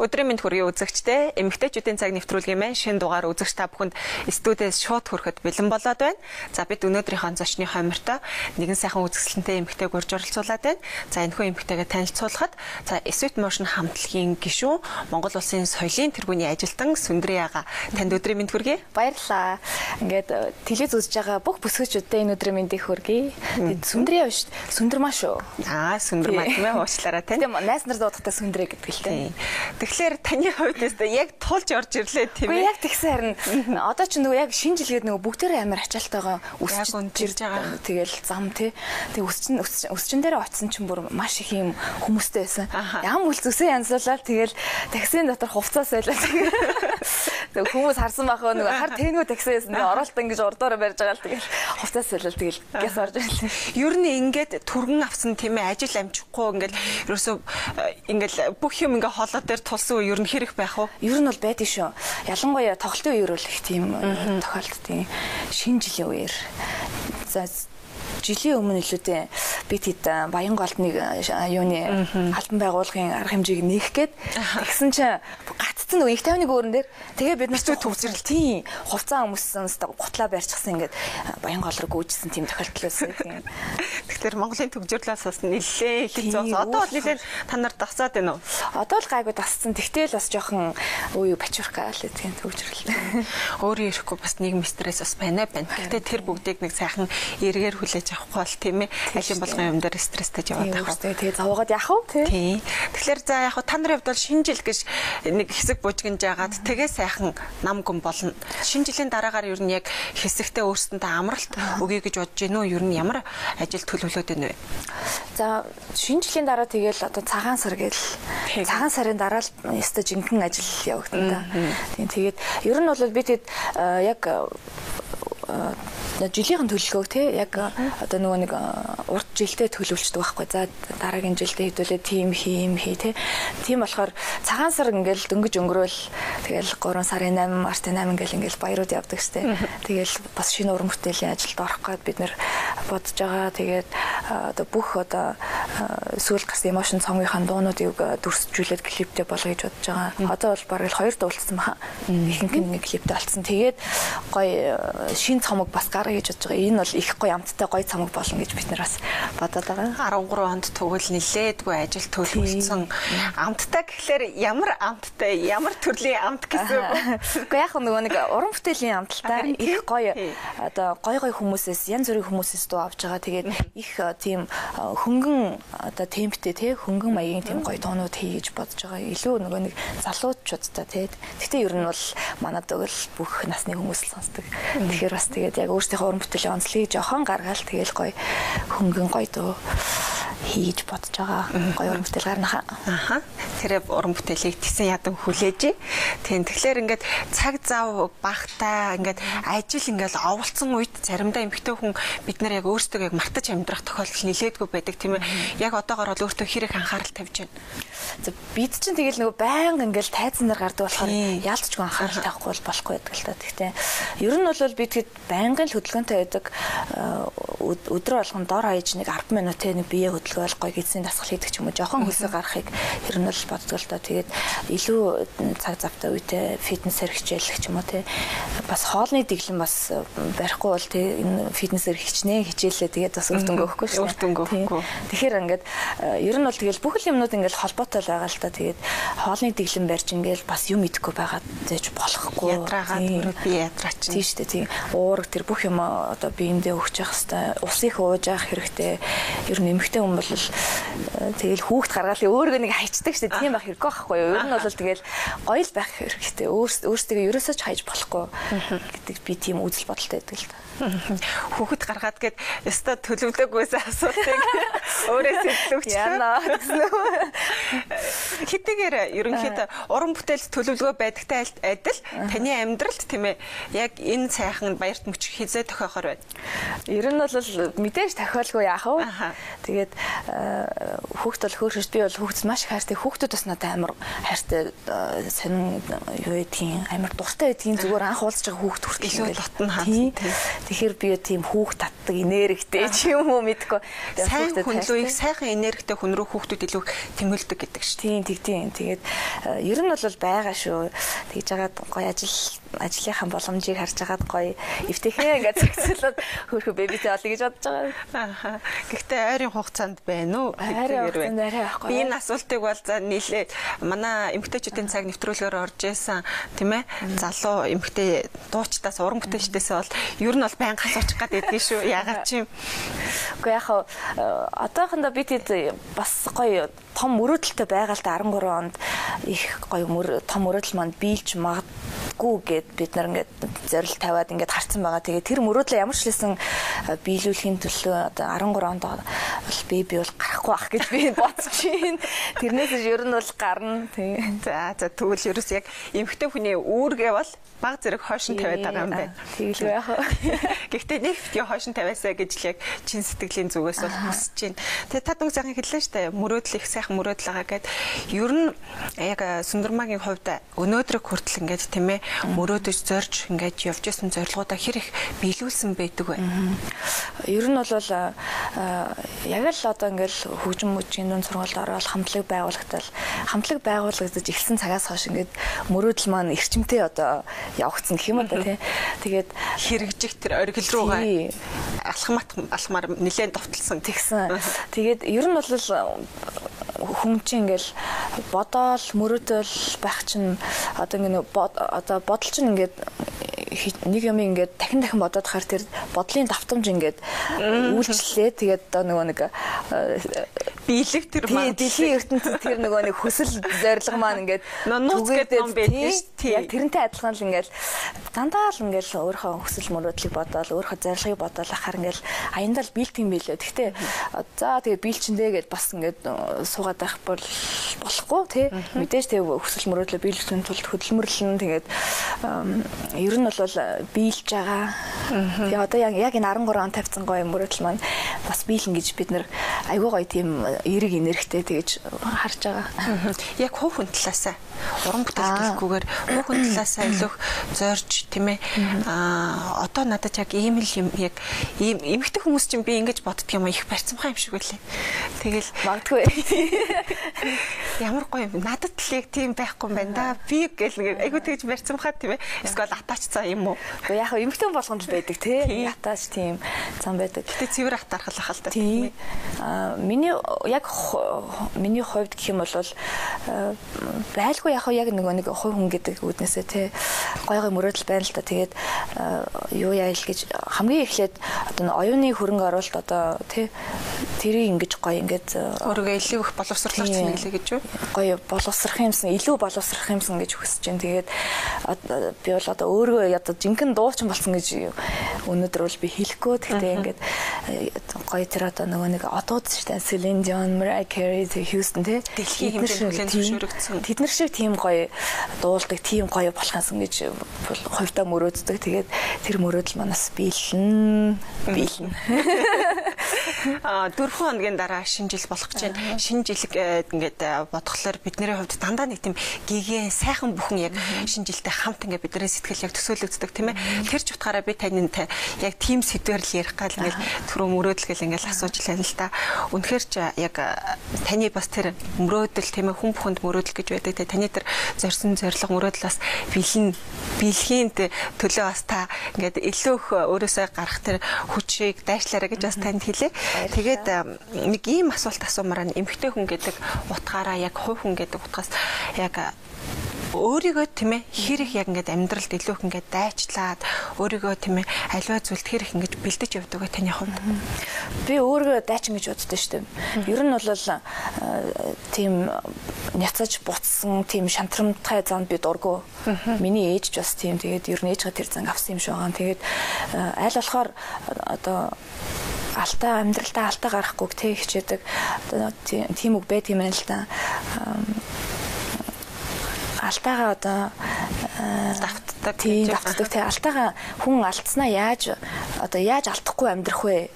Өдрийн мэнд хүргэе үзэгчдээ. Эмэгтэйчүүдийн цаг нэвтрүүлгийн маань шинэ дугаар үзэгч та бүхэнд студиэс шууд хүрэхэд бэлэн болоод байна. За бид өнөөдрийнхөө зочны хоймортой нэгэн сайхан үзэсгэлэнтэй эмэгтэйг урьж оролцуулаад байна. За энэхүү эмэгтэйгээ танилцуулахад за Sweet Motion хамтлагийн гишүүн Монгол Улсын соёлын тэргүүний ажилтан Сүндрээ Яга танд өдрийн мэнд хүргэе. Баярлалаа. Ингээд телевиз үзэж байгаа бүх бүсгүүчүүддээ энэ өдрийн мэндийг хүргэе. Тэгээд Сүндрээ биш Сүндэрмаа шүү. Аа Сүндэрмаа тийм ээ уучлаарай тань. Тийм найз нар дуудахтаа Сүндрээ гэдэг л дээ. Тэгэхээр таны хувьд өстө яг тулж орж ирлээ тийм ээ. Үгүй яг тэгсэн харин одоо ч нөгөө яг шинэ жилгээд нөгөө бүгдээрээ амар ачаалтайгаа өсч ирж байгаа. Тэгэл зам тий. Тэг өсчин дээрээ очисон чинь бүр маш их юм хүмүүстэй байсан. Ям үл зүсээ янзуулаад тэгэл таксийн дотор хувцас байлаа. Тэг хүмүүс харсан байх нөгөө хар тэнгүү такси байсан. Тэг оролт ингэж урдаараа барьж байгаа л тэгэл хувцас байлаа тэгэл гэс орж ирлээ. Ер нь ингээд түргэн авсан тийм ээ ажил амжихгүй ингээд ерөөсөө ингээд бүх юм ингээд хоолой дээр тулсан үе ер нь хэрэг байх уу? Ер нь бол байдаг шүү. Ялангуяа тоглолтын үеэр бол их тийм тохиолддог. Шинэ жилийн үеэр. За жилийн өмнө илүүтэй би тэд Баянголд нэг юуны албан байгууллагын арга хэмжээг нээх гээд тэгсэн чинь гаццсан нөгөө их тайвны өөрөн дээр тэгээ бид нар төвчрэл тийм хувцас өмссөн гутлаа барьчихсан ингээд Баянгол руу гүйжсэн тийм тохиолдол байсан. Тэгэхээр Монголын төвжирлээс бас нэлээ хэцүү. Одоо бол нэлээ та нар дасаад байна уу? Одоо л гайгүй дасцсан. Тэгтэл бас жоохон үе пачурка л тийм төвжирэл. Өөрөө ирэхгүй бас нийгэм стресс бас байна байна. Гэхдээ тэр бүгдийг нэг сайхан эргээр хүлээж авахгүй бол тийм ээ алин болгон юм дээр стресстэй яваад байх. Тэгээ зовоогоод яах вэ? Тийм. Тэгэхээр за яг та нарын хувьд бол шинэ жил гэж нэг хэсэг бужигнж яагаад тэгээ сайхан нам гүн болно. Шинэ жилийн дараагаар ер нь яг хэсэгтээ өөрсөндөө амралт өгье гэж бодож гин үү? Ер нь ямар ажил төлөвлөөд байна вэ? За шинэ жилийн дараа тэгэл одоо цагаан сар гэл цагаан сарын дараа л ёстой жинхэнэ ажил явагдана да. Тийм тэгээд ер нь бол би тэд яг жилийнхэн төлөвлөгөөг тий яг одоо нөгөө нэг урт жилдээ төлөвлөждөг байхгүй. За дараагийн жилдээ хэдүүлээ тийм хийм хий тий. Тийм болохоор цагаан сар ингээл дөнгөж өнгөрөөл тэгэл 3 сарын 8, мартын 8 ингээл баярууд явдаг штэ. Тэгэл бас шинэ уран бүтээлийн ажилд орох гээд бид нэр бодож байгаа. Тэгээд одоо бүх одоо сүүл гарсан Emotion цомгийнхаа дуунуудыг дүрсжүүлээд клиптэй болгоё гэж бодож байгаа. Одоо бол бараг л 2 дуулсан баха. Ихэнх нь клиптэй болсон. Тэгээд гоё шинэ цомог бас гаргая гэж бодож байгаа. Энэ бол их гоё амттай гоё цомог болно гэж бид нар бас бодоод байгаа. 13 онд тэгвэл нэлээдгүй ажил төлөвлөсөн. Амттай гэхлээр ямар амттай, ямар төрлийн амт гэсэн үг? Үгүй яг нөгөө нэг уран бүтээлийн амталтай их гоё одоо гоё гоё хүмүүсээс янз бүрийн хүмүүсээс дуу авч байгаа. Тэгээд их тийм хөнгөн одоо темптэй тий хөнгөн маягийн тийм гоё дуунууд хий гэж бодож байгаа. Илүү нөгөө нэг залуучуудтай тий. Гэтэ ер нь бол манад өгөл бүх насны хүмүүс л сонсдог. Тэгэхээр бас тэгээд яг өөрсдийнхөө уран бүтээлийн онцлогийг жохон гаргаал тэгэл гоё хөнгөн гоё дуу хийж бодож байгаа. Гоё уран бүтээл гарна хаа. Аха. Тэр уран бүтээлийг тесэн ядан хүлээж. Тийм. Тэгэхээр ингээд цаг зав багтаа ингээд ажил ингээд оволцсон үед заримдаа эмэгтэй хүн бид нар яг өөрсдөө яг мартаж амьдрах тохиолдол нэлээдгүй байдаг тийм ээ. Яг одоогор бол өөртөө хэрэг анхаарал тавьж байна. За бид чинь тэгэл нөгөө байнга ингээд тайзан дээр гардаг болохоор яалтчгүй анхаарал тавихгүй бол болохгүй байдаг л та. Гэхдээ ер нь бол бид хэд байнгын л хөдөлгөөнтэй байдаг. Өдрө болгон дор хаяж нэг 10 минутын нэг бие хөдөлгөөл гоё эзэн дасгал хийдэг ч юм уу жоохон хөлсөө гаргахыг ер нь бол боддог л доо. Тэгээд илүү цаг завтай үедээ фитнесээр хичээлэх ч юм уу тий. Бас хоолны дэглэм бас барихгүй бол тий энэ фитнесээр хичнээн хичээлээ тэгээд бас үр дүнгээ өгөхгүй шүү. Үр дүнгээ өгөхгүй. Тэгэхээр ингээд ер нь бол тэгэл бүх юмнууд ингээд холбоотой л байгаа л та. Тэгээд хоолны дэглэм барьж ингээд бас юм идэхгүй байгаад зээж болохгүй. Ядраагаад өөрөө би ядраач. Тийм шүү дээ. Тийм. Уураг тэр бүх юм одоо биендээ өгч явах хэвээр ус их ууж явах хэрэгтэй. Ер нь эмэгтэй хүн бол тэгэл хүүхд гаргаал өөргөө нэг хайчдаг шүү дээ. Тийм байх хэрэггүй байхгүй юу? Ер нь бол тэгэл гоё л байх хэрэгтэй. Өөрсдөө ерөөсөө ч хайж болохгүй гэдэг би тийм үзэл бодолтой байдаг л та. Хүүхэд гаргаад гээд ёстой төлөвлөгөөгүйсэн асуултыг өөрөө сэтлэгч. Яна гэсэн үү? Хэдийгээр ерөнхийдөө уран бүтээл төлөвлөгөө байдагтай адил таны амьдралд тийм ээ яг энэ сайхан баярт мөч хизээ тохиохоор байна. Ер нь бол мэдээж тохиолгүй яах вэ? Тэгээд хүүхд бол хөөрхөж би бол хүүхдэд маш их хайртай. Хүүхдүүд бас надад амар хайртай сонин юу гэдгийг амар дуртай байдгийг зүгээр анх уулзж байгаа хүүхд хүртэл илүү дотн хаан. Тэгэхээр би тийм хүүхд татдаг энергитэй ч юм уу мэдгүй. Сайн хүн лүү их сайхан энергитэй хүн рүү хүүхдүүд илүү тэмүүлдэг гэдэг шүү. Тийм тэгтийн. Тэгээд ер нь бол байгаа шүү. Тэгж жагаад гоё ажлынхаа боломжийг харж агаад гоё эвтэйхэн ингээд зохицуулаад хөөрхөн бэбитэй олё гэж бодож байгаа. Аа. Гэхдээ ойрын хугацаанд байна уу? Ойрын хугацаанд арай байхгүй. Би энэ асуултыг бол за нийлээ манай эмэгтэйчүүдийн цаг нэвтрүүлгээр орж исэн тийм ээ. Залуу эмэгтэй дуучдаас уран бүтээлчдээс бол ер нь бол байнга асуучих гад байдгийн шүү. Яагаад чи юм? Үгүй яг одоохондоо би тэд бас гоё том мөрөөдөлтэй байгаа л да 13 онд их гоё том мөрөөдөл маань биелж магадгүй гэд бид нар ингээд зорилт тавиад ингээд харцсан байгаа. Тэгээд тэр мөрөөдлөө ямар ч лсэн биелүүлэхийн төлөө одоо 13 онд бол би бол гарахгүй ах гэж би бодож байна. Тэрнээс ер нь бол гарна. Тийм. За тэгвэл ерөөс яг эмэгтэй хүний үүргээ бол баг зэрэг хойшин тавиад байгаа юм байна. Тэгэлгүй яах вэ? Гэхдээ нэг битгий хойшин тавиасаа гэж л яг чин сэтгэлийн зүгээс бол хүсэж байна. Тэгээ та дүнг сайхан хэллээ шүү дээ. Мөрөөдөл их сайхан мөрөөдөл байгаа гэд. Ер нь яг Сүндэрмагийн хувьд өнөөдрийг хүртэл ингээд тийм ээ мөрөөдөж зорж ингээд явж исэн зорилгоудаа хэр их биелүүлсэн байдаг вэ? Ер нь бол яг л одоо ингээд хөгжим мөчийн дунд сургуульд ороод хамтлаг байгуулагдал хамтлаг байгуулагдаж эхэлсэн цагаас хойш ингээд мөрөөдөл маань эрчимтэй одоо явагдсан гэх юм уу тий. Тэгээд хэрэгжих тэр оргил руугаа алхмаар нэлээд довтлсон. Тэгсэн. Тэгээд ер нь бол хүн чинь ингээл бодоол мөрөөдөл байх чинь одоо ингэ одоо бодол чинь ингээд нэг юм ингээд дахин дахин бодоод хахаар тэр бодлын давтамж ингээд үйлчлээ. Тэгээд одоо нөгөө нэг биелэх тэр маань дэлхийн ертөнцид тэр нөгөө нэг хүсэл зорилго маань ингээд нууц гэдэг ном байдаг шүү дээ. Яг тэрнтэй адилхан л ингээд дандаа л ингээд өөрийнхөө хүсэл мөрөөдлийг бодоол, өөрийнхөө зорилгыг бодоол ахаар ингээд аяндаа л биелдэг юм билээ. Гэхдээ за тэгээд биелчэндээ гэд бас ингээд суугаад байх бол болохгүй тий. Мэдээж тэг хүсэл мөрөөдлөө биелүүлэхийн тулд хөдөлмөрлөн тэгээд ер нь бол биелж байгаа. Тэгээ одоо яг энэ 13 он тавьсан гоё мөрөөдөл маань бас биелнэ гэж бид нэр айгүй гоё тийм эерэг энергитэй тэгэж харж байгаа. Яг хувь хүн талаасаа уран бүтээл гэлэхгүйгээр хувь хүн талаасаа илүү зорж тийм ээ. Аа одоо надад яг ийм л юм яг ийм эмэгтэй хүмүүс чинь би ингэж боддөг юм их барьцамхай юм шиг байлээ. Тэгэл магадгүй. Ямар гоё юм. Надад л яг тийм байхгүй юм байна да. Би гэл нэг айгүй тэгж барьцамхай тийм ээ. Эсвэл атаачцаа юм уу? Гэхдээ яг эмэгтэй болгонд л байдаг тий. Атаач тийм зам байдаг. Гэтэ цэвэр атаархал ах л та тийм ээ. Аа миний яг миний хувьд гэх юм бол байлгүй яг яг нөгөө нэг хувь хүн гэдэг үднээсээ тий гой гой мөрөөдөл байна л та. Тэгээд юу яа ил гэж хамгийн эхлээд одоо оюуны хөрөнгө оруулалт одоо тий тэрийг ингэж гоё ингээд өөрийгөө илүү их боловсруулах цэнгэлээ гэж юу? Гоё боловсрох юмсан, илүү боловсрох юмсан гэж хүсэж байна. Тэгээд би бол одоо өөрийгөө одоо жинхэнэ дуучин болсон гэж өнөөдөр бол би хэлэхгүй. Гэхдээ ингээд гоё тэр одоо нөгөө нэг одууд шүү дээ. Celine Dion, Mariah Carey, Houston тий дэлхийн хэмжээнд хүлээн зөвшөөрөгдсөн. Тэд нар шиг тийм гоё дуулдаг, тийм гоё болох юмсан гэж хувьдаа мөрөөддөг. Тэгээд тэр мөрөөдөл манаас биелнэ. Биелнэ. Аа 4 хоногийн дараа шинэ жил болох гэж байна. Шинэ жил ингээд бодглохлоор бидний хувьд дандаа нэг тийм гигэн сайхан бүхэн яг шинэ жилтэй хамт ингээд бидний сэтгэл яг төсөөлөгддөг тийм ээ. Тэр ч утгаараа би таны яг тийм сэдвэр л ярих гал ингээд түрүү мөрөөдөл гэл ингээд асууж лээ л та. Үнэхээр ч яг таны бас тэр мөрөөдөл тийм ээ хүн бүхэнд мөрөөдөл гэж байдаг. Тэ таны тэр зорьсон зорилго мөрөөдөл бас биелэн биелэхийн төлөө бас та ингээд илүү их өөрөөсөө гарах тэр хүчийг дайшлаарай гэж бас танд хэлье. Тэгээд нэг ийм асуулт асуумаар байна. Эмэгтэй хүн гэдэг утгаараа яг хувь хүн гэдэг утгаас яг өөрийгөө тийм ээ хэр их яг ингээд амьдралд илүү их ингээд дайчлаад өөрийгөө тийм ээ аливаа зүйлд хэр их ингээд бэлдэж явдаг вэ таны хувьд? Би өөрийгөө дайчин гэж боддоо шүү дээ. Ер нь бол тийм няцаж буцсан тийм шантрамтай занд би дургу. Миний ээж ч бас тийм. Тэгээд ер нь ээжгээ тэр занг авсан юм шиг байгаа. Тэгээд аль болохоор одоо алдаа амьдралдаа алдаа гаргахгүйг тэ хичээдэг. Одоо тийм үг байт юм байна л да. Алдаагаа одоо давтдаг тийм давтдаг тий алдаагаа хүн алдснаа яаж одоо яаж алдахгүй амьдрах вэ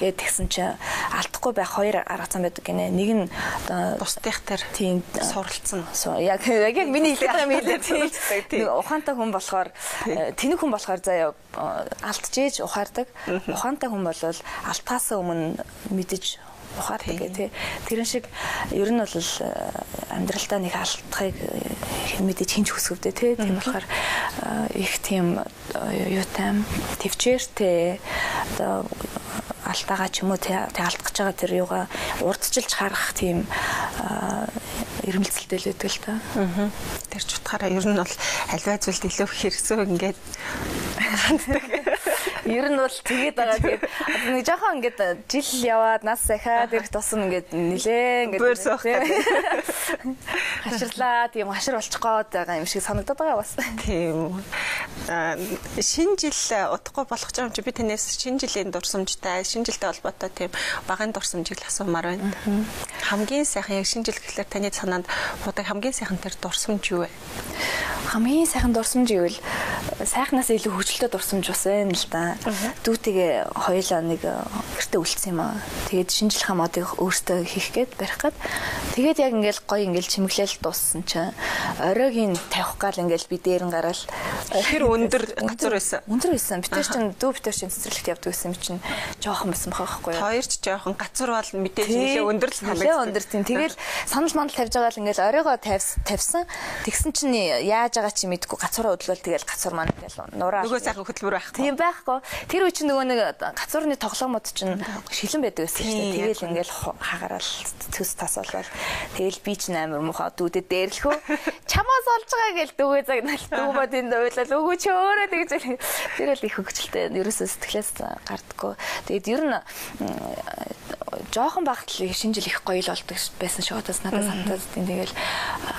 гэд тэгсэн чинь алдахгүй Алдахгүй байх хоёр арга зам байдаг гинэ. Нэг нь одоо бусдынх тэр тийм суралцсан. Яг яг миний хэлээд байгаа юм хэлээ тийм. Нэг ухаантай хүн болохоор тэнэг хүн болохоор заяа алдчихэж ухаардаг. Ухаантай хүн бол алтаас өмнө мэдэж ухаардаг гэх тий. Тэрэн шиг ер нь бол амьдралдаа нэг алдахыг мэдээж хинч хүсгэвдээ тий. Тийм болохоор их тийм юутай төвчээртэй одоо алдаагаа ч юм уу тий алдах гэж байгаа тэр юугаа урдчилж харах тийм эрмэлзэлтэй л байдаг л та. Тэр ч утгаараа ер нь бол альва зүйлд илүү хэрэгсүү ингээд ханддаг. Ер нь бол тэгээд байгаа. Тэгээд одоо нэг жоохон ингээд жил яваад нас ахаад ирэх тусам ингээд нилээ ингээд бөөр суух гэдэг. Хаширлаа тийм хашир болчих гээд байгаа юм шиг санагдаад байгаа бас. Тийм. Шинэ жил удахгүй болох ч юм чи би танаас шинэ жилийн дурсамжтай, шинэ жилтэй холбоотой тийм багын дурсамжийг л асуумаар байна. Хамгийн сайхан яг шинэ жил гэхлээр таны санаанд буудаг хамгийн сайхан тэр дурсамж юу вэ? Хамгийн сайхан дурсамж гэвэл сайхнаас илүү хөгжилтэй дурсамж бас байна л да. Дүүтэйгээ хоёулаа нэг гэртээ үлдсэн юм аа. Тэгээд шинэ жилийн модыг өөртөө хийх гээд барих гээд тэгээд яг ингээл гоё ингээл чимэглээл дууссан чинь оройг тавих гал ингээл би дээр нь гараал хэр өндөр газар байсан. Өндөр байсан. Битэр чинь дүү битэр чинь цэцэрлэгт явдаг байсан юм чинь жоохон байсан баха байхгүй юу? Хоёр ч жоохон газар бол мэдээж нэлээ өндөр л санагдсан. Нэлээ өндөр тийм. Тэгэл санал мандал тавьж байгаа л ингээл оройгоо тавьсан. Тэгсэн чинь яаж байгаа чи мэдгүй гацураа хөдлөөл тэгэл гацур маань тэгэл нураа. Нөгөө сайхан хөдөлмөр байхгүй. Тийм байхгүй. Тэр үе чинь нөгөө нэг гацуурны тоглоомод чинь шилэн байдаг байсан шүү дээ. Тэгэл ингээл хагараал төс тас болвол тэгэл би чинь амар муухай дүүдэд дээрлэхүү. Чамаас олж байгаа гэл дүүгээ загнал дүү мод энд уйлал үгүй чи өөрөө тэгж тэр л их хөгжилтэй ерөөсөө сэтгэлээс гардггүй. Тэгээд ер нь жоохон багт л шинэ жил их гоё л болдог байсан шиг одоос надад санагдаад тийм. Тэгэл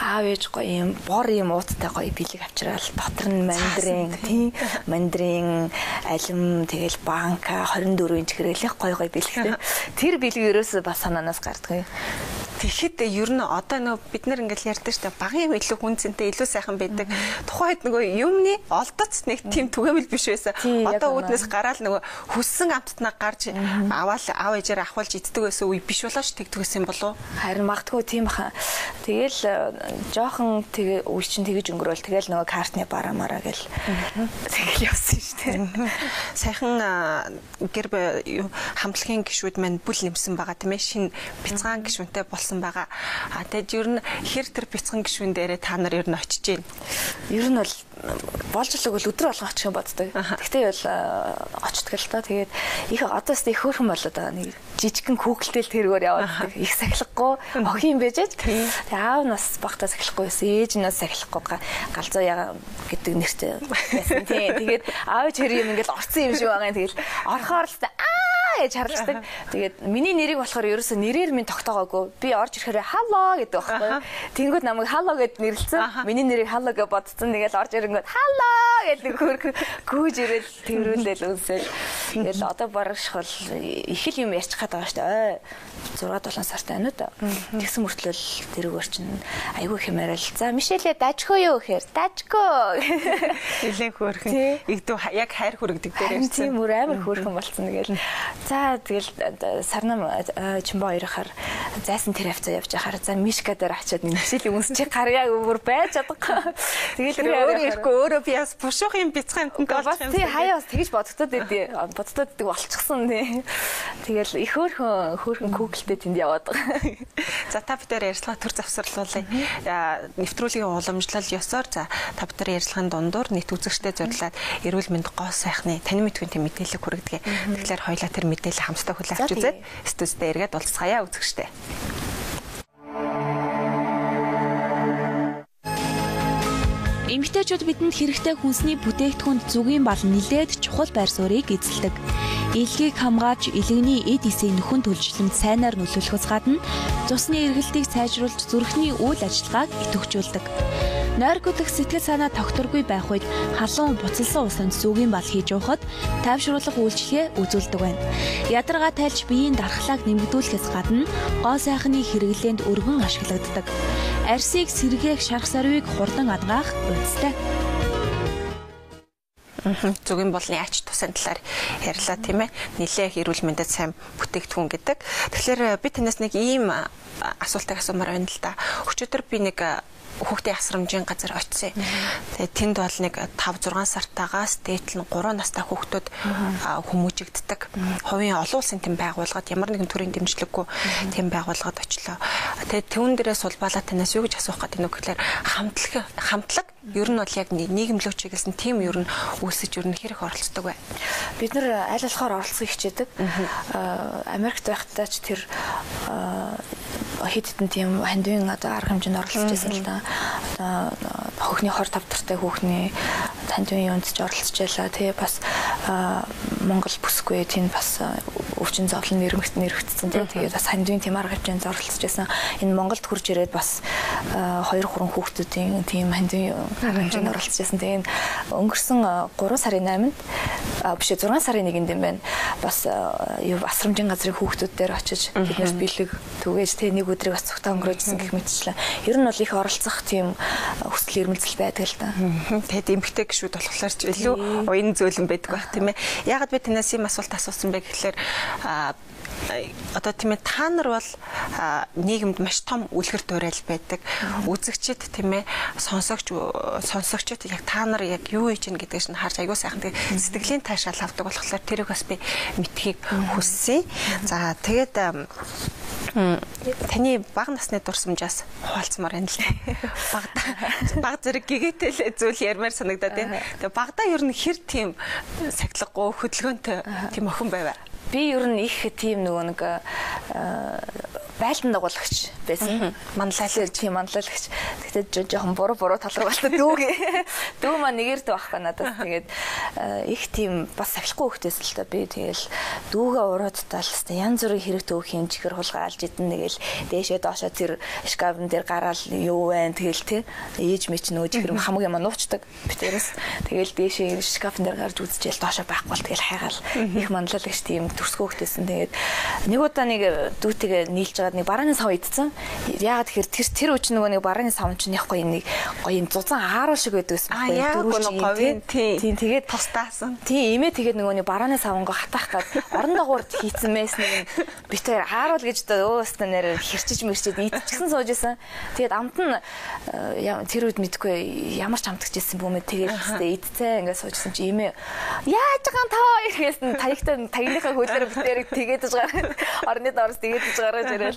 аав ээж гоё юм бор юм ууттай гоё бэлэг авчраал дотор нь мандрин тийм мандрин алим тэгэл банка 24 инч гэрэлэх гоё гоё бэлэгтэй. Тэр бэлэг ерөөсөө бас санаанаас гардгүй. Тэгэхэд ер нь одоо нөгөө бид нар ингээл ярьдаг штэ багын юм илүү хүн зэнтэй илүү сайхан байдаг. Тухайн үед нөгөө юмны олдоц нэг тийм түгээмэл биш байсан. Одоо үүднээс гараал нөгөө хүссэн амттнаа гарч аваал аав ээжээр ахвалж иддэг байсан үе биш болоо ш тэгдэг байсан юм болов уу? Харин магадгүй тийм баха. Тэгэл жоохон тэгээ үе чинь тэгэж өнгөрөөл тэгэл нөгөө картны бараамаараа гэл тэгэл явсан штэ. Сайхан гэр хамтлагийн гишүүд маань бүл нэмсэн байгаа тийм ээ. Шинэ бяцхан гишүүнтэй болсон байгаа. А тэгээд ер нь хэр тэр бяцхан гишүүн дээрээ та нар ер нь очиж гин? Ер нь бол болж л өгөл өдөр болгон очих юм боддог. Тэгтээ бол очдөг л та. Тэгээд их одоос их хөөрхөн болоод байгаа. Нэг жижигхэн хүүхэлтэй л тэргээр яваад их сахилахгүй охин юм байж. Тэгээд аав нь бас багтаа сахилахгүй байсан. Ээж нь бас сахилахгүй галзуу яга гэдэг нэртэй байсан. Тийм. Тэгээд аав ч хэр юм ингээл орцсон юм шиг байгаа юм. Тэгэл орхоор л аа гэж харгалцдаг. Тэгээд миний нэрийг болохоор ерөөсөө нэрээр минь тогтоогоогүй. Би орж ирэхээр халло гэдэг байхгүй. Тэнгүүд намайг халло гэд нэрлэлсэн. Миний нэрийг халло гэж бодсон. Тэгэл орж ирэнгүүт халло гэж нэг хөрх гүйж ирэл тэрүүлэл үнсэл. Тэгэл одоо барагших бол их л юм ярьчих гээд байгаа шүү дээ. 6 7 сартай байна уу да. Тэгсэн мөртлөө тэрүүгээр чинь айгүй хэмээрэл. За Мишелээ дажгүй юу гэхээр дажгүй. Нилээн хөөрхөн. Игдүү яг хайр хүрэгдэг дээр ярьсан. Тийм бүр амар хөөрхөн болсон. Тэгэл за тэгэл сарнам чимбо хоёрохоор зайсан тэр хавцаа явж байхаар за Мишка дээр очиад Мишелийн үнс чи гарьяа бүр байж чадахгүй. Тэгэл тэр өөрөө ирэхгүй өөрөө би бас бушуух юм бяцхан юмтай болчих юм. Тий хаяа бас тэгж бодогдоод байдیں۔ Бодогдоод байдаг болчихсон тий. Тэгэл их хөөрхөн хөөрхөн Google-тэй тэнд яваад байгаа. За та бүдээр ярьцлага төр завсарлуулъя. Нэвтрүүлгийн уламжлал ёсоор за та бүдээр ярьцлагын дундуур нийт үзэгчдэд зориулаад эрүүл мэнд гоо сайхны танин мэдхүйн тийм мэдээлэл хүргэдэг. Тэгэхээр хоёлаа тэр мэдээлэл хамтдаа хүлээн авч үзээд студидээ эргээд уулзцаая үзэгчдээ. Эмэгтэйчүүд бидэнд хэрэгтэй хүнсний бүтээгдэхүүнд зүгийн бал нэлээд чухал байр суурийг эзэлдэг. Илгийг хамгаалж, илгэний эд эсийг нөхөн төлжлөнд сайнаар нөлөөлөхөөс гадна цусны эргэлтийг сайжруулж зүрхний үйл ажиллагааг идэвхжүүлдэг. Нойр гүдэх сэтгэл санаа тогтворгүй байх үед халуун буцалсан усанд зүгийн бал хийж уухад тайвшруулах үйлчилгээ үзүүлдэг байна. Ядаргаа тайлж биеийн дархлааг нэмэгдүүлэхээс гадна гоо сайхны хэрэглээнд өргөн ашиглагддаг. Арсыг сэргээх шарх сорвийг хурдан адгаах уйдастай. Зүгийн болны ач тусын талаар ярьлаа тийм ээ. Нилээх эрүүл мэндэд сайн бүтээгдэхүүн гэдэг. Тэгэхээр би танаас нэг ийм асуултыг асуумаар байна л да. Өчигдөр би нэг хүүхдийн асрамжийн газар очив. Тэгээд тэнд бол нэг 5 6 сартаагаас дээдл нь 3 настай хүүхдүүд хүмүүжигддэг. Хувийн олон улсын тэм байгууллагад ямар нэгэн төрлийн дэмжлэггүй тэм байгууллагад очлоо. Тэгээд түүн дээрээ сулбалаа танаас юу гэж асуух гэдэг нь гэхээр хамтлаг ер нь бол яг нийгэмлэг чиглэсэн тийм ер нь үүсэж ер нь хэрэг оролцдог бай. Бид нар аль болохоор оролцохыг хичээдэг. Америкт байхдаа ч тэр хэд хэдэн тийм хандивын одоо арга хэмжээнд оролцож байсан л да. Одоо хөхний 25 тартай хүүхний хандивын юунд ч оролцож байлаа. Тэгээ бас Монгол бүсгүй тийм бас өвчин зовлон нэрмэгт нэрвэгдсэн тий. Тэгээд бас хандивын тийм арга хэмжээнд оролцож байсан. Энэ Монголд хурж ирээд бас 2 3 хүүхдүүдийн тийм хандивын арга хэмжээнд оролцож байсан. Тэгээ өнгөрсөн 3 сарын 8-нд биш 6 сарын 1-нд юм байна. Бас юу асрамжийн газрын хүүхдүүд дээр очиж биднэрт бэлэг түгээж тий нэг өдрийг бас цугтаа өнгөрөөжсэн гэх мэтчлэн. Ер нь бол их оролцох тийм хүсэл эрмэлзэл байдаг л да. Тэгэд эмгтэй гişүүд болохоор ч илүү уян зөөлөн байдаг байх тийм ээ. Яагаад би танаас ийм асуулт асуусан бэ гэхлээр одоо тийм ээ та нар бол нийгэмд маш том үлгэр дуурайл байдаг. Үзэгчид тийм ээ сонсогчид яг та нар яг юу хийж гин гэдгийг нь харж аягүй сайхан тэг сэтгэлийн таашаал авдаг болохоор тэрийг бас би мэдхийг хүссэн. За тэгээд таны бага насны дурсамжаас хуваалцмаар байна л да. Баг зэрэг гэгээтэй л зүйл ярмаар санагдаад байна. Тэгээ багадаа ер нь хэр тийм сахилгагүй хөдөлгөөнтэй тийм охин байваа. Би ер нь их тийм нөгөө нэг байлдан дагуулагч байсан. Манлайлагч, тийм манлайлагч. Тэгтээ жоохон буруу тал руу галтай дүү. Дүү маань нэгэрд байхгүй надад. Тэгээд их тийм бас сахилахгүй хөхтэйс л та би тэгэл дүүгээ уруудтал хэвээ янз бүрийн хэрэг төвхийн чихэр хулгаалж идэн нэгэл дээшээ доошоо тэр шкафн дээр гараал юу вэ тэгэл тий ээж мэч нөгөө чихэр хамаг юм нуучдаг битэрээс тэгэл дээшээ шкафн дээр гарч үзчихэл доошоо байхгүй бол тэгэл хайгаал их манлайлагч тийм төрсгөө хөхтэйсэн. Тэгээд нэг удаа нэг дүүтэйгээ нийлж нэг барааны сав идсэн. Яагаад тэгэхээр тэр үуч нөгөө нэг барааны сав чинь яг гоё нэг гоё юм зузаан ааруул шиг байдаг гэсэн байхгүй. Тийм тэгээд тустаасан. Тийм имээ тэгээд нөгөө нэг барааны савнгаа хатаах гад орон дагуурд хийцэн мэс нэг бит хоёр ааруул гэж одоо өөстөө нэр хэрчиж мэрчээд идчихсэн сууж исэн. Тэгээд амт нь тэр үед мэдгүй ямар ч амтгч исэн бүүмээ тэгээд өстэй идцээ ингээд суужсэн чи имээ яаж байгаа юм таа ирэхээс нь таягтай таягныхаа хөлөөр битэрэг тэгээд иж гараа орны доороос тэгээд иж гаргаж ирэл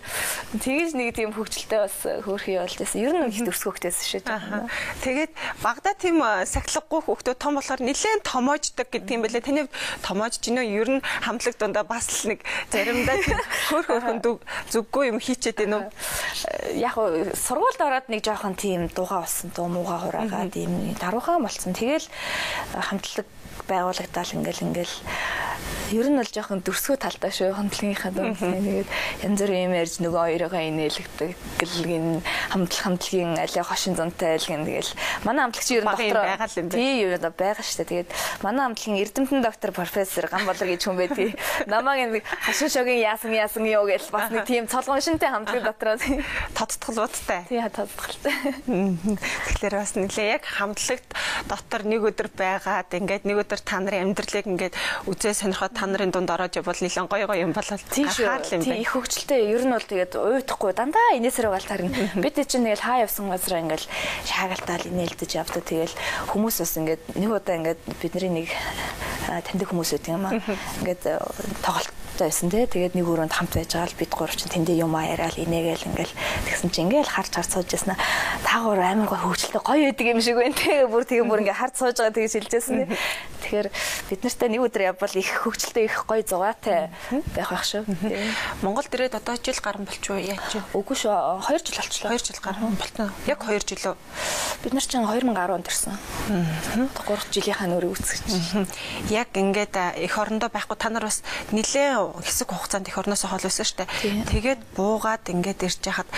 тэгэж нэг тийм хөвгчлөлтэй бас хөөрхий болж байсан. Ер нь их төрсгөө хөхтэйсэн шүү дээ. Тэгээд багада тийм сахилгагүй хүүхдүүд том болохоор нэлээд томоождог гэдэг юм бэлээ. Таны томоож гинөө ер нь хамтлаг дундаа бас л нэг заримдаа хөөрхөн зүггүй юм хийчихэд байна уу? Яг сургуульд ороод нэг жоохон тийм дуугаа болсон, дуу муугаа хураагаад ийм даруухан болсон. Тэгэл хамтлаг байгуулагдаал ингээл ер нь бол жоохон дүрсгөө талтай шүү хамтлагийнхаа дунд. Тэгээд янз бүрийн юм ярьж нөгөө хоёроо инээлгдэг гэлгин хамтлагийн алиа хошин зунтай айлгин тэгэл манай хамтлагч ер нь доктор тий юу байгаа шүү дээ. Тэгээд манай хамтлагийн эрдэмтэн доктор профессор Гамболор гэж хүн байдгийг. Намайг нэг хошин шогийн яасан юу гэж бас нэг тийм цолгон шинтэй хамтлаг дотроо тодтголуудтай. Тий тодтголтой. Тэгэхээр бас нэлээ яг хамтлагт дотор нэг өдөр байгаад ингээд нэг өдөр та нарын амьдралыг ингээд үзээ сонирхоод та нарын дунд ороод явбал нэлээд гоё гоё юм болол гарахаар л юм байна. Тий их хөвгчлөлтэй ер нь бол тэгээд уйдахгүй дандаа инээсэр угаал тарна. Бид чинь тэгэл хаа явсан газараа ингээл шаагалтаал инээлдэж явдаг. Тэгэл хүмүүс бас ингээд нэг удаа ингээд бидний нэг таньдаг хүмүүс байдаг юм аа. Ингээд тоглолт байсан тий. Тэгээд нэг өрөөнд хамт байж байгаа л бид гурав чинь тэндээ юм яриад инээгээл ингээл тэгсэн чинь ингээл харж харж сууж яснаа. Та гурав амар гоё хөвгчлөлтэй гоё байдаг юм шиг байна тий. Бүр тэгээ бүр ингээ харж сууж байгаа тэгж хэлжсэн тий. Тэгэхээр бид нартай нэг өдөр явбал их хөвгчлөлтэй их гоё зугаатай байх байх шүү. Монголд ирээд одоо жил гарan болчихоо яаж вэ? Үгүй шүү. 2 жил болчлоо. 2 жил гарan болтно. Яг 2 жил үү? Бид нар чинь 2010 онд ирсэн. 3 жилийнхаа нүрийг үүсгэж. Яг ингээд эх орондоо байхгүй та нар бас нэлээд хэсэг хугацаанд эх орноосоо хол байсан шүү дээ. Тэгээд буугаад ингээд ирж яхад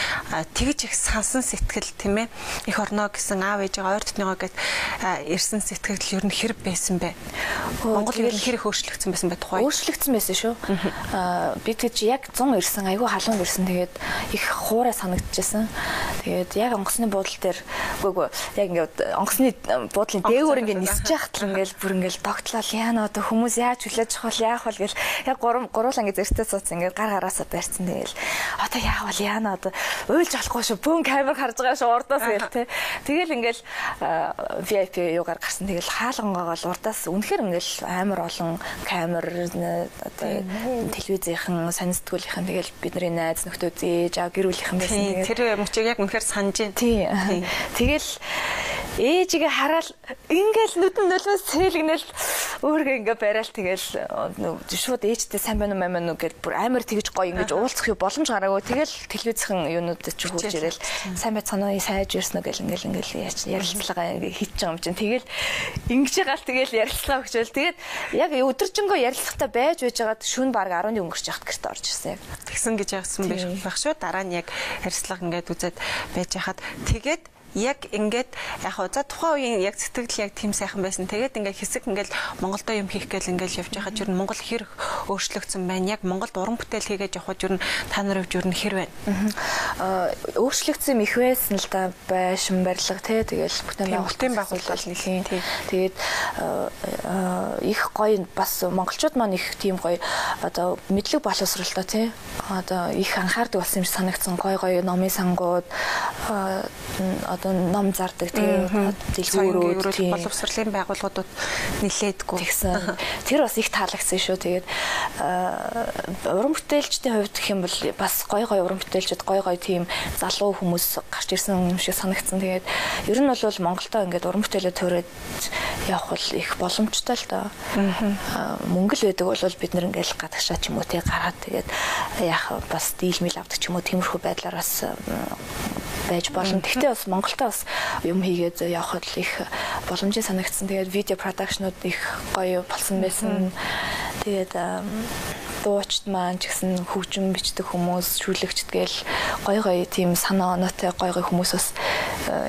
тэгж их сансан сэтгэл тийм ээ эх орноо гэсэн аав ээжээ ойр дотныгоо гэд ирсэн сэтгэл ер нь хэр байсан бэ? Монгол ер нь хэр их өөрчлөгдсөн байсан бэ тухай? Өөрчлөгдсөн байсан шүү. Би тэгж яг 100 ирсэн, айгүй халуун ирсэн. Тэгээд их хуурай санагдчихсан. Тэгээд яг онгоцны буудлын дээр үгүй яг ингээд онгоцны буудлын дээгүүр ингээд нисэж яхад л ингээд бүр ингээд тогтлол яана одоо хүмүүс яаж хүлээж авах вэ яах вэ гэл яг гуруулаа ингээд зэрэгтэй сууц ингээд гар гараасаа барьсан. Тэгэл одоо яах вэ яана одоо уйлж болохгүй шүү бүүн камер харж байгаа шүү урдаас гэл те. Тэгэл ингээд VIP юугаар гарсан. Тэгэл хаалгангоогоол урдаас үнэхээр ингээд амар олон камер одоо телевизийнхэн сонин сэтгүүлийнхэн тэгэл бидний найз нөхдөө зээж гэр бүлийнхэн байсан. Тэр мөчийг яг үнэхээр санаж байна. Тийм. Тэгэл ээжигээ хараал ингээл нүдэн нулимс цээлгнэл өөргөө ингээ барайл тэгэл шууд ээжтэй сайн байна уу мэн үү гэд бүр амар тэгж гоё ингэж уулзах юу боломж гараагүй. Тэгэл телевизхэн юунууд чи хурж ирэл сайн байцгаана уу сайж ирсэн үү гэл ингээл ингээл ярилцлага ингээ хийж байгаа юм чинь. Тэгэл ингэж ягаал тэгэл ярилцлага өгчөөл. Тэгээд яг өдөржингөө ярилцлагатай байж байжгаад шүн баг 11 өнгөрч яхад гэрте орж ирсэн яг. Тэгсэн гэж яасан байх шүү. Дараа нь яг ярилцлага ингээд үзээд байж хахад тэгээд яг ингээд яг хоо за тухайн үеийн яг сэтгэл яг тийм сайхан байсан. Тэгээд ингээд хэсэг ингээд Монголдо юм хийх гээл ингээд явж байхад ер нь Монгол хэр өөрчлөгдсөн байна. Яг Монголд уран бүтээл хийгээд явхад ер нь та нарын хувьд ер нь хэр байна? Өөрчлөгдсөн юм их байсан л да, байшин барилга те тэгэл бүтээн байгуулалт нэлийн. Тэгээд их гоё бас монголчууд маань их тийм гоё одоо мэдлэг боловсралтай те одоо их анхаардаг болсон юм шиг санагдсан. Гоё гоё номын сангууд одоо ном зардаг тийм дэлгүүрүүд боловсролын байгууллагуудад нилээдгүй тэгсэн. Тэр бас их таалагдсан шүү. Тэгээд уран бүтээлчдийн хувьд гэх юм бол бас гоё гоё уран бүтээлчд гоё гоё тийм залуу хүмүүс гарч ирсэн юм шиг санагдсан. Тэгээд ер нь бол Монголдо ингээд уран бүтээлээ төрөөд явах бол их боломжтой л доо. Мөнгө л байдаг бол бид нэр ингээд гадагшаа ч юм уу те гараад тэгээд яах бас дийлмэл авдаг ч юм уу тиймэрхүү байдлаар бас байж болно. Тэгтээ бас Монголдо бас юм хийгээд явхад л их боломжийн санагдсан. Тэгээд видео продакшнууд их гоё болсон байсан. Тэгээд дуучид маань ч гэсэн хөгжим бичдэг хүмүүс, шүлэгчд гээл гоё гоё тийм санаа оноотой гоё гоё хүмүүс бас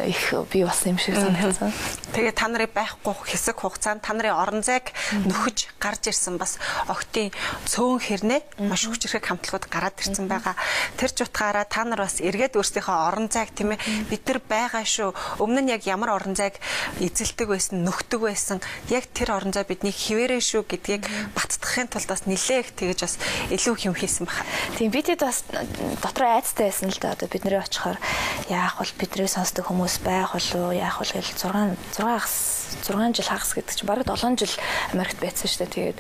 их бий болсон юм шиг санагдсан. Тэгээд та нарын байхгүй хэсэг хугацаанд та нарын орон зайг нөхөж гарч ирсэн бас огтын цөөн хэрнээ маш хүчирхэг хамтлагууд гараад ирсэн байгаа. Тэр ч утгаараа та нар бас эргээд өөрсдийнхөө орон зайг тийм ээ бид нар байгаа шүү. Өмнө нь яг ямар орон зайг эзэлдэг байсан, нөхдөг байсан, яг тэр орон зай бидний хിവэрэ шүү гэдгийг баттгахын тулд бас нилээх тэгэж бас илүү юм хийсэн баха. Тийм бид хэд бас дотроо айцтай байсан л да. Одоо бидний очихоор яах бол бидний сонсдог хүмүүс байх болов яах бол гэл 6 жил хагас гэдэг чинь бараг 7 жил Америкт байсан шүү дээ. Тэгээд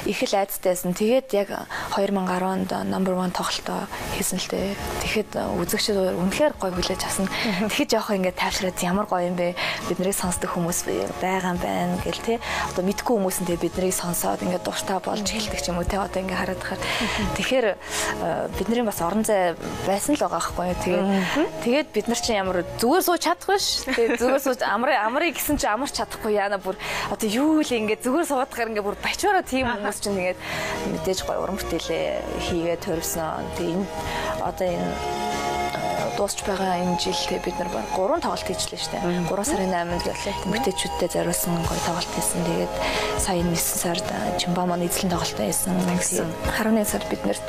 их л айцтай байсан. Тэгээд яг 2010 онд number 1 тоглолтоо хийсэн л дээ. Тэгэхэд үзэгчид үнэхээр гоё хүлээж авсан. Тэгэхэд жоох ингээд тайвшраад ямар гоё юм бэ? Биднийг сонсдог хүмүүс байгаа юм байна гэл те. Одоо мэдгүй хүмүүс нь те биднийг сонсоод ингээд дуртай болж эхэлдэг ч юм уу те. Одоо ингээд хараад хахаар. Тэгэхээр бидний бас орон зай байсан л байгаа байхгүй юу. Тэгээд бид нар чинь ямар зүгээр сууж чадахгүй ш. Тэгээд зүгээр сууж амрыг гэсэн чинь амарч чадахгүй яана бүр одоо юу л ингээд зүгээр суудахаар ингээд бүр бачаараа тийм хүмүүс чинь тэгээд мэдээж гоё уран бүтээлээ хийгээд төрөвсөн. Тэгээд энэ одоо энэ дуусч байгаа энэ жил те бид нар 3 тоглолт хийжлээ шүү дээ. 3 сарын 8-нд эмэгтэйчүүдтэй зориулсан гоё тоглолт хийсэн. Тэгээд сая 9 сард Чимба маань эзлэн тоглолтоо хийсэн. 11 сард бид нарт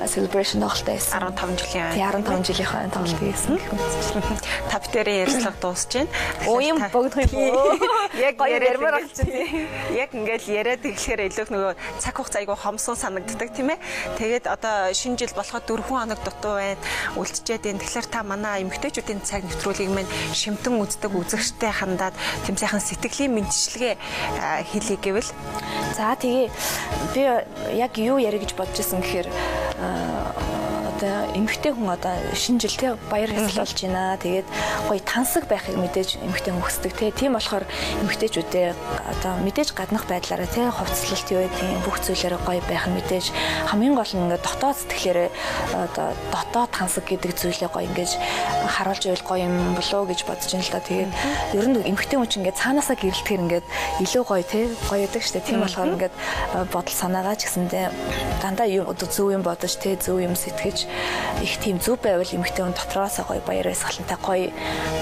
celebration тоглолтоо хийсэн. 15 жилийн. Тийм 15 жилийнхаа тоглолт хийсэн гэх мэт. Та бүдэрийн ярилцлага дуусч байна. Оо юм богдох юм уу? Яг гоё ярмаар болчих тийм. Яг ингээл яриад эхлэхээр илүү нөгөө цаг хугацаа айгүй хомсон санагддаг тийм ээ. Тэгээд одоо шинэ жил болоход 4 хоног дутуу байна. Үлдчихэд энэ тэгэхээр та манай эмэгтэйчүүдийн цаг нэвтрүүлгийг минь шимтэн үздэг үзэгчтэй хандаад тэм сайхан сэтгэлийн мэдчилгээ хэлье гэвэл за тэгээ би яг юу ярих гэж бодож исэн гэхээр одоо эмэгтэй хүн одоо шинэ жил те баяр ёсол болж байна. Тэгээд гоё тансаг байхыг мэдээж эмэгтэй хүн хүсдэг те. Тийм болохоор эмэгтэйчүүдээ одоо мэдээж гаднах байдлаараа те хувцлалт юу гэдэг бүх зүйлээрээ гоё байх нь мэдээж хамгийн гол нь ингээд дотоод сэтгэлээрээ одоо дотоод тансаг гэдэг зүйлээ гоё ингээд харуулж байвал гоё юм болоо гэж бодож байна л да. Тэгээд ер нь эмэгтэй хүн чинь ингээд цаанаасаа гэрэлтгэр ингээд илүү гоё те гоё байдаг штэ. Тийм болохоор ингээд бодол санаагаа ч гэсэндээ дандаа юм зөв юм бодож те зөв юм сэтгэж их тийм зөв байвал эмэгтэй хүн дотроосоо гоё баяр баясгалантай гоё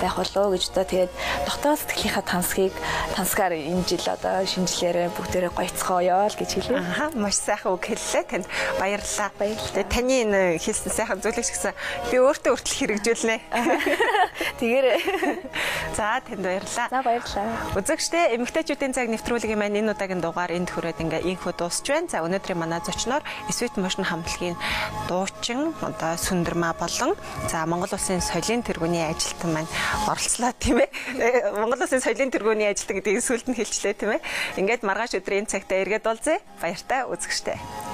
байх болоо гэж одоо тэгээд дотоод сэтгэлийнхаа тансгийг тансгаар энэ жил одоо шинэ жилээрээ бүгдээрээ гоёцгооё л гэж хэлье. Аа, маш сайхан үг хэллээ. Танд баярлалаа. Тэгээд таны энэ хэлсэн сайхан зүйлийг ч гэсэн би өөртөө хүртэл хэрэгжүүлнэ. Тэгээрэй. За, танд баярлалаа. За, баярлалаа. Үзэгчдээ, эмэгтэйчүүдийн цаг нэвтрүүлгийн маань энэ удаагийн дугаар энд хүрээд ингээ инхүү дуусч байна. За, өнөөдрийн манай зочноор Sweet Motion хамтлагийн дуучин одоо Сүндэрмаа болон за Монгол Улсын соёлын тэргүүний ажилтан маань оролцлоо, тийм ээ. Монгол Улсын соёлын тэргүүний ажилтан гэдгийг сүүлд нь хэлчлээ, тийм ээ. Ингээд маргааш өдрийн цагтаа эргээд уулзъя. Баяртай үзэгчдээ.